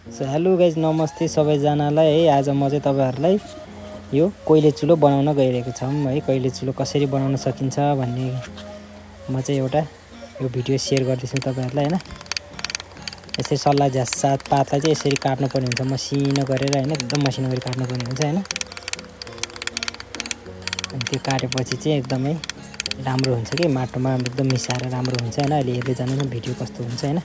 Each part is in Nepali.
सो हेलो गाइज, नमस्ते सबैजनालाई है। आज म चाहिँ तपाईहरुलाई यो कोइले चुलो बनाउन गइरहेको छौं है। कोइले चुलो कसरी बनाउन सकिन्छ भन्ने म चाहिँ एउटा यो भिडियो शेयर गर्दैछु तपाईहरुलाई हैन। यसरी सल्ला साथ पातलाई चाहिँ यसरी काट्नु पर्ने हुन्छ, मसिनो गरेर हैन, एकदम मसिनो गरी काट्नु पर्ने हुन्छ हैन। अनि त्यो काटेपछि चाहिँ एकदमै राम्रो हुन्छ के माटोमा एकदम मिसाएर राम्रो हुन्छ हैन। अहिले हेर्दै जानु न भिडियो कस्तो हुन्छ हैन।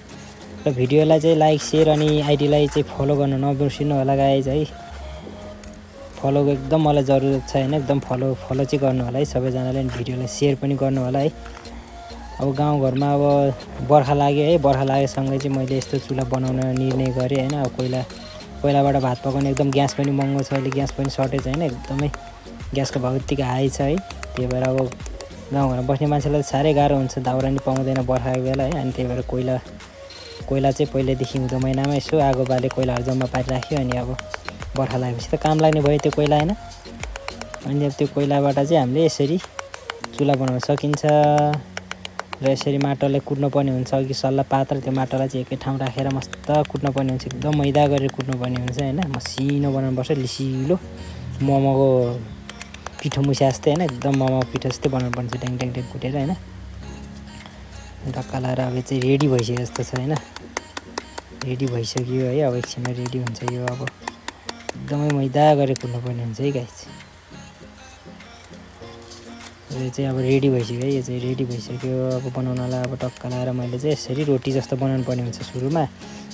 र भिडियोलाई चाहिँ लाइक शेयर अनि आइडीलाई चाहिँ फलो गर्न नबिर्सिनु होला गाइज है। फलोको एकदम मलाई जरुरत छ हैन, एकदम फलो चाहिँ गर्नु होला है सबैजनाले। भिडियोलाई शेयर पनि गर्नु होला है। अब गाउँघरमा अब बर्खा लाग्यो है, बर्खा लागेसँगै चाहिँ मैले यस्तो चुला बनाउन निर्णय गरेँ हैन। अब कोइलाबाट भात पकाउने एकदम ग्यास पनि महँगो छ अहिले, ग्यास पनि सर्टेज हैन, एकदमै ग्यासको भाउ यतिकै हाई छ है। त्यही भएर अब गाउँघरमा बस्ने मान्छेलाई साह्रै गाह्रो हुन्छ, दाउरा नि पाउँदैन बर्खाको बेला है। अनि त्यही भएर कोइला चाहिँ पहिल्यैदेखि हिउँदो महिनामा यसो आगो बाले कोइलाहरू जम्मा पारिराख्यो। अनि अब बर्खा लागेपछि त काम लाग्ने भयो त्यो कोइला हैन। अनि अब त्यो कोइलाबाट चाहिँ हामीले यसरी चुला बनाउन सकिन्छ। र यसरी माटोलाई कुट्नु पर्ने हुन्छ, अघि सल्ला पात र त्यो माटोलाई चाहिँ एकै ठाउँ राखेर मस्त कुट्नु पर्ने हुन्छ, एकदम मैदा गरेर कुट्नु पर्ने हुन्छ हैन। मसिनो बनाउनु पर्छ, लिसिलो मोमोको पिठो मुछे जस्तै हैन, एकदम मोमोको पिठो जस्तै बनाउनु पर्छ, ड्याङ ड्याङ ड्याङ कुटेर हैन। ढक्का लाएर अब चाहिँ रेडी भइसक्यो जस्तो छ हैन, रेडी भइसक्यो है। अब एकछिनमा रेडी हुन्छ यो। अब एकदमै मैदा गरेर कुट्नु पर्ने हुन्छ है गाइस। यो चाहिँ अब रेडी भइसक्यो है, यो चाहिँ रेडी भइसक्यो। अब बनाउनलाई अब टक्का लाएर मैले चाहिँ यसरी रोटी जस्तो बनाउनु पर्ने हुन्छ। सुरुमा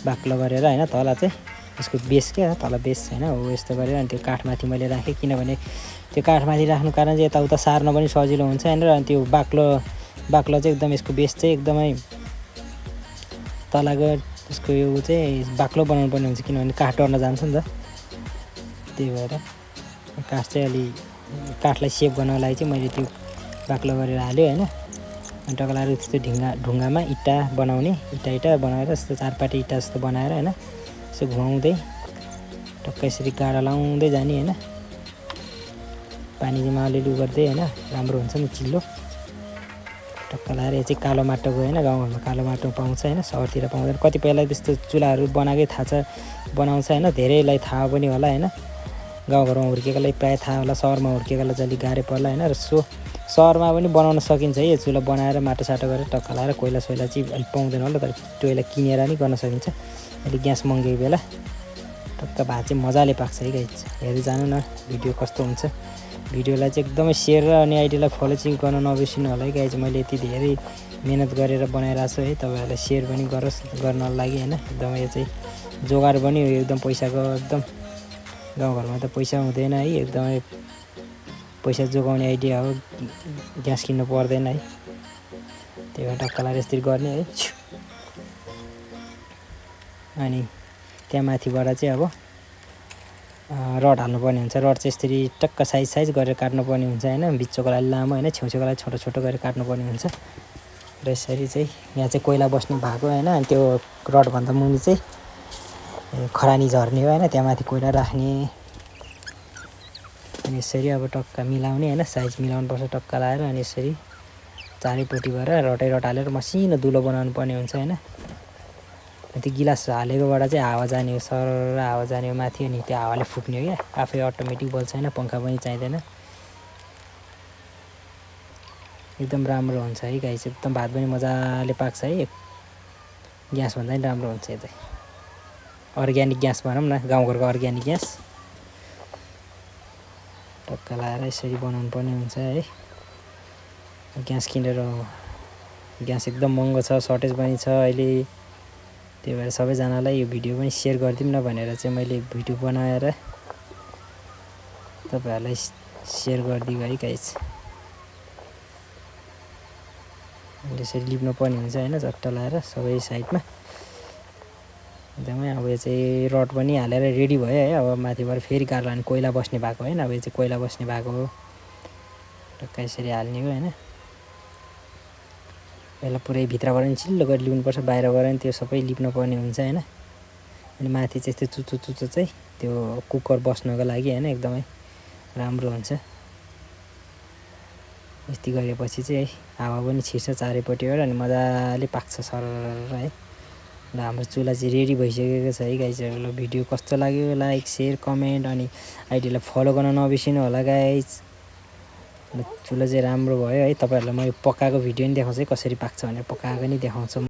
बाक्लो गरेर हैन, तल चाहिँ यसको बेस क्या, तल बेस हैन, हो यस्तो गरेर। अनि त्यो काठमाथि मैले राखेँ, किनभने त्यो काठमाथि राख्नु कारण चाहिँ यताउता सार्न पनि सजिलो हुन्छ हैन। र त्यो बाक्लो चाहिँ एकदम यसको बेस चाहिँ एकदमै तलको यसको यो चाहिँ बाक्लो बनाउनु पर्ने हुन्छ, किनभने काठ टर्न जान्छ नि त। त्यही भएर काठ चाहिँ अलि काठलाई सेभ गर्नको लागि चाहिँ मैले त्यो बाक्लो गरेर हाल्यो हैन। अनि टक्का लाएर त्यस्तो ढुङ्गामा इँटा बनाउने, इँटा बनाएर यस्तो चारपाटे इँटा जस्तो बनाएर हैन, यसो घुमाउँदै टक्कै यसरी गाडा लाउँदै जाने हैन। पानीमा अलिअलि गर्दै हैन, राम्रो हुन्छ नि चिल्लो। टक्का लाएर यो चाहिँ कालो माटोको हैन, गाउँघरमा कालो माटो पाउँछ हैन, सहरतिर पाउँदैन। कतिपयलाई त्यस्तो चुलाहरू बनाएकै थाहा छ, बनाउँछ हैन, धेरैलाई थाहा पनि होला हैन। गाउँघरमा हुर्केकोलाई प्राय थाहा होला, सहरमा हुर्केकोलाई चाहिँ अलिक गाह्रो पर्ला हैन। र सहरमा पनि बनाउन सकिन्छ है यो चुला बनाएर माटोसाटो गरेर टक्का लाएर। कोइला सोइला चाहिँ अलिक पाउँदैन होला, तर टोइला किनेर नि गर्न सकिन्छ। अलिक ग्यास महँगेको बेला टक्क भात चाहिँ मजाले पाक्छ है गाइस। हेर्दै जानु न भिडियो कस्तो हुन्छ। भिडियोलाई चाहिँ एकदमै शेयर र अनि आइडीलाई फलो चाहिँ गर्न नबिर्सिनु होला है गाइस। मैले यति धेरै मेहनत गरेर बनाइरहेको छु है, तपाईहरुलाई शेयर पनि गर्नको लागि हैन। एकदमै यो चाहिँ जोगाड पनि हो एकदम पैसाको, एकदम गाउँघरमा त पैसा हुँदैन है, एकदमै पैसा जोगाउने आइडिया हो, ग्यास किन्नु पर्दैन है। त्यही भएर टक्का लाएर यसरी गर्ने है। अनि त्यहाँ माथिबाट चाहिँ अब रड हाल्नुपर्ने हुन्छ। रड चाहिँ यसरी टक्क साइज गरेर काट्नुपर्ने हुन्छ हैन। बिचको लागि लामो हैन, छेउछेउको लागि छोटो छोटो गरेर काट्नुपर्ने हुन्छ। र यसरी चाहिँ यहाँ चाहिँ कोइला बस्ने भएको हैन। अनि त्यो रडभन्दा मुनि चाहिँ खरानी झर्ने हो हैन, त्यहाँ माथि कोइला राख्ने। अनि यसरी अब टक्का मिलाउने हैन, साइज मिलाउनुपर्छ टक्का लाएर। अनि यसरी चारैपट्टिबाट रड हालेर मसिनो दुलो बनाउनु पर्ने हुन्छ हैन। त्यो गिलास हालेकोबाट चाहिँ हावा जाने हो, सर हावा जाने हो माथि, अनि त्यो हावाले फुक्ने हो क्या, आफै अटोमेटिक बल्छ हैन, पंखा पनि चाहिँदैन। एकदम राम्रो हुन्छ है गाइस, एकदम भात पनि मजाले पाक्छ है। ग्यास भन्दा पनि राम्रो हुन्छ। यो चाहिँ अर्ग्यानिक ग्यास भनौँ न, गाउँघरको अर्ग्यानिक ग्यास। टक्का लाएर यसरी बनाउनु पर्ने हुन्छ है। ग्यास किनेर ग्यास एकदम महँगो छ, सर्टेज पनि छ अहिले। त्यही भएर सबैजनालाई यो भिडियो पनि शेयर गरिदिउँ न भनेर चाहिँ मैले भिडियो बनाएर तपाईहरुलाई शेयर गरिदिएको है गाइस। यसरी लिप्नु पर्ने हुन्छ हैन, चट्ट लाएर सबै साइडमा एकदमै। अब यो चाहिँ रड पनि हालेर रेडी भयो है। अब माथिबाट फेरि गाड्ला अनि कोइला बस्ने भएको हैन। अब यो चाहिँ कोइला बस्ने भएको हो, टक्क यसरी हाल्ने हो हैन। पहिला पुरै भित्रबाट नि चिल्लो गरी लिनुपर्छ, बाहिरबाट नि त्यो सबै लिप्नु पर्ने हुन्छ हैन। अनि माथि चाहिँ त्यो चुचो चाहिँ त्यो कुकर बस्नको लागि हैन, एकदमै राम्रो हुन्छ। यति गरेपछि चाहिँ हावा पनि छिर्छ चारैपट्टिबाट, अनि मजाले पाक्छ सरर है। ल हाम्रो चुला चाहिँ रेडी भइसकेको छ है गाइजहरू। ल भिडियो कस्तो लाग्यो लाइक सेयर कमेन्ट अनि आइडीलाई फलो गर्न नबिर्सिनु होला गाइज। ल चुला चाहिँ राम्रो भयो है। तपाईँहरूलाई म यो पकाएको भिडियो पनि देखाउँछु है, कसरी पाक्छ भनेर पकाएको नि देखाउँछु।